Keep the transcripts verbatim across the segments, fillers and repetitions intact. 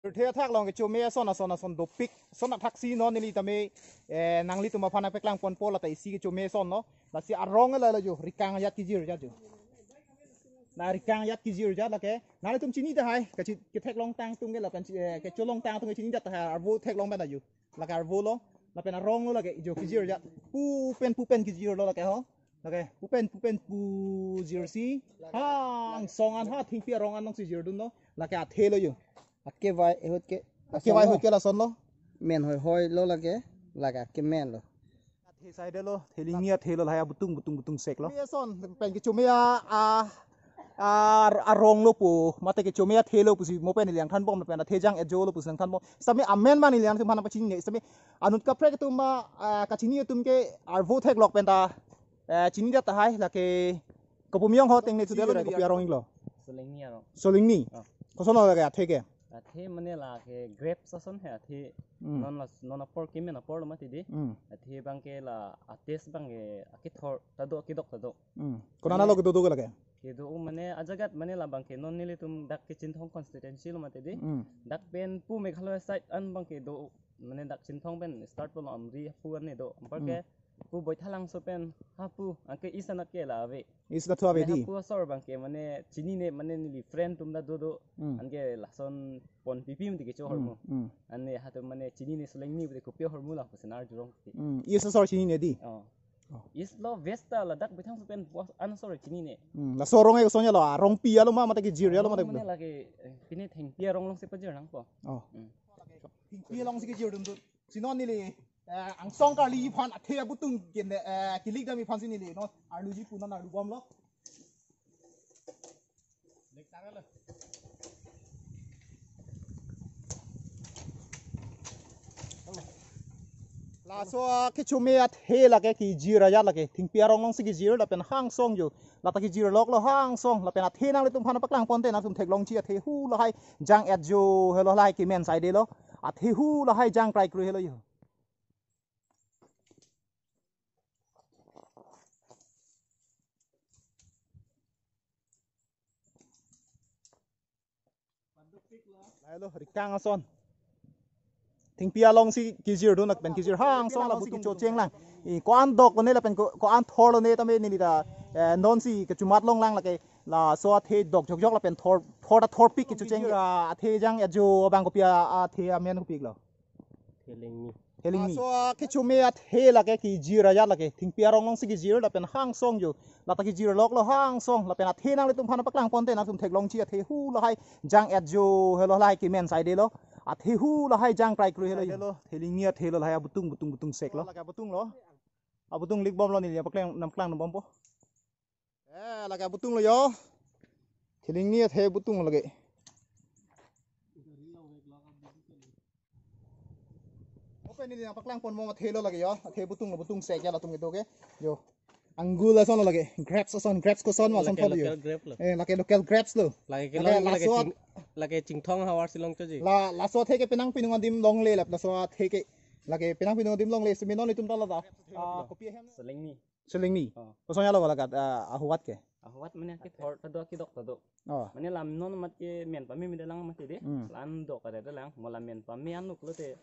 Athe athak along kechome ason ason ason dopik. Ason athaksi non neli tame, eh, nanglitum aphan nangpaklang ponpo, lata isi kechome ason lo. Lasi arong la lo jo, rikang ajat kijir ajat jo. La rikang ajat kijir ajat lake. Nanglitum chini tahai, kachi ketheklong tang atum ke lapen chi-, eh, kecholong tang atum ke chini ajat tahai, arvo theklong pen ajo. Lake arvo lo, lapen arong lo lake, jo kijir ajat. Pu pen pu pen kijir lo lake ho. Lake pu pen pu pen pu jirsi. Hangsong an ha thengpi arong an nangsi jirdun lo. Lake athe lo jo. Akevai ahut ke. Akevai ahut ke lason lo. Men hoi hoi lo lake. Lake akemen lo. Athe side lo, thelingni athe lo, lahai abutung, butung, butung sek lo. Kechome ason, pen kechome a, a, a, arong lo pu, mate kechome athe lo pusi, mo pen neli nangthanbom, pen athe jang ejo lo pusi nangthanbom. Sami amen ma neli nangtum aphan pachinine, sami anut kaprek atum ma, ah, kachini atum ke arvo theklok penta, eh, chini ajat tahai, lake, kopi amei ho tengne thude lo, kopi arong ik lo. Solingni arong. Solingni. Ah. Koson lo lake athe ke? Athe mane lake grapes ason he athe. Hmm. Non la, non apor kimen apor lo mati di. Hmm. Athe abang ke la ates abang ke akethor ta do, akedok ta do. Hmm. Konat lo kedo do ke lake? Kedo mane ajagat mane labang ke non nelitum dak ke Chinthong constituency lo mati di. Hmm. Dak pen pu Meghalaya side an abang ke do mane dak Chinthong pen start lo Amri pu an ne do. Apar ke pu Boithalangso pen hapu anke East anat ke la ave. East anat thu ave di. Hapu asor abang ke mane chinine mane neli friend atum ta do do. Hmm. Anke lason pon pipi mati kecho hormu. Hmm, hmm. Ane hatum mane chinine Solingni pute kopi ahormu la pusi nar jurong pute. Hmm, East asor chinine di. Oh. Oh. East lo West ta ladak Boithalangso pen bos an asor chinine. Hmm, laso arong e koson lo, arong pi lo ma mate kijir lo mate. Mane lake, eh, pine thengpi arong alongsi pajir nangpo. Oh. Hmm. Thengpi alongsi kijirdun tu. Si non neli, eh, angsong karli aphan athe abutung ke, eh, kilik dam aphan si neli non arluji pu non arlubom lo. Laso kechome athe lake kijir ajat lake. Thengpi arong alongsi kijir lapen hangsong jo. Lata kijirlok lo hangsong lapen athe nanglitum aphan paklang ponte nangtum theklongji athe hu lahai jang ejo helo lahai kimen side lo. Athe hu lahai jang krai kru helo jo. Lahai lo rikang ason. Thengpi alongsi kijirdun lapen kijir hangsong la butung chocheng lang. I ko-an dok lone lapen ko, ko-an thor lone tame neli ta, eh, nonsi kechumat long lang lake laso athe dok jok jok lapen thor, thor ta thorpik kechocheng. Athe jang ejo abang kopi a, athe amen kopi lo. Thelingni. Thelingni. Laso kechome athe lake kijir ajat lake. Thengpi arong alongsi kijir lapen hangsong jo. Lata kijirlok lo hangsong lapen athe nanglitum aphan paklang ponte nangtum theklongji athe hu lahai jang ejo helo lahai kimen side lo. Athe hu lahai jang krai kru helo. Side lo. Thelingni athe lo lahai abutung butung butung sek lo. Lake abutung lo. Abutung likbom lo neli paklang nangpaklang nangpaklang bompo. Eh, lake abutung lo jo. Thelingni athe butung lo lake. Open neli nangpaklang ponbom athe lo lake jo. Athe butung lo butung sek ya latum kedo ke. Jo. Angur ason lo lake. Grapes ason, grapes koson ma ason thot jo. Local grape lo. Eh, lake local grapes lo. Lake kelong lake laso ching-, lake Chinthong havar si longcho ji. La, laso athe ke penang pinung adim longle lap laso athe ke. Lake penang pinung adim longle seminon itum ta la da. Ah, kopi ahem. Solingni. Solingni. Oh. Koson lo lake, ah, ahuat ke? Ahuat mane akethor ta do akedok ta do. Oh. Mane lam non amat ke men pame mede lang mati di. Hmm. Lan dok ada lang. Mo lam men pame anuk lote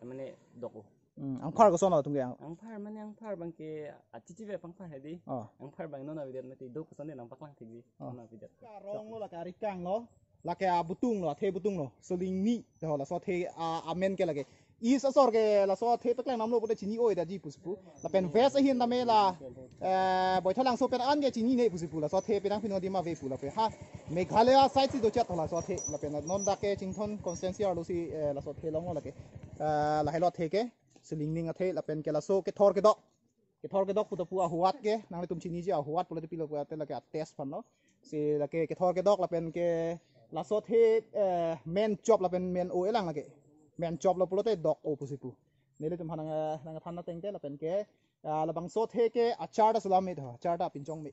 mane dok o. Hmm. Angphar koson lo atum ke ang? Angphar mane angphar abang ke achichi ve pangphar he di. Oh. Angphar abang non avidet mati do koson de nangpaklang thik di. Oh. Non avidet. Arong lo lake arikang lo. Lake abutung lo, athe butung lo, Solingni, dah laso athe, ah, amen ke lake. East asor ke laso athe paklang nam lo pute chini oi daji pusi pu. Lapen West ahin tame la, eh, Boithalangso pen an ke chinine pusi pu. Laso athe penang pinung adim ave pu lapen ha. Meghalaya side si dochet laso athe lapen non dak ke Chinthong constituency arlo si, eh, laso athe long lo lake. Eh, lahai lo athe ke, Solingni athe lapen ke laso kethor kedok. Kethor kedok puta pu ahuat ke, nanglitum chiniji ahuat pulote pilo pulote lake ates aphan lo. Si lake kethor kedok lapen ke laso athe, eh, men chop lapen men o elang lake. Men chop lo pulote dok o pusi pu. Nelitum aphan nang, eh, nangthan ateng te lapen ke, ah, labangso athe ke achar ta sulam me tho, achar ta pinchong me.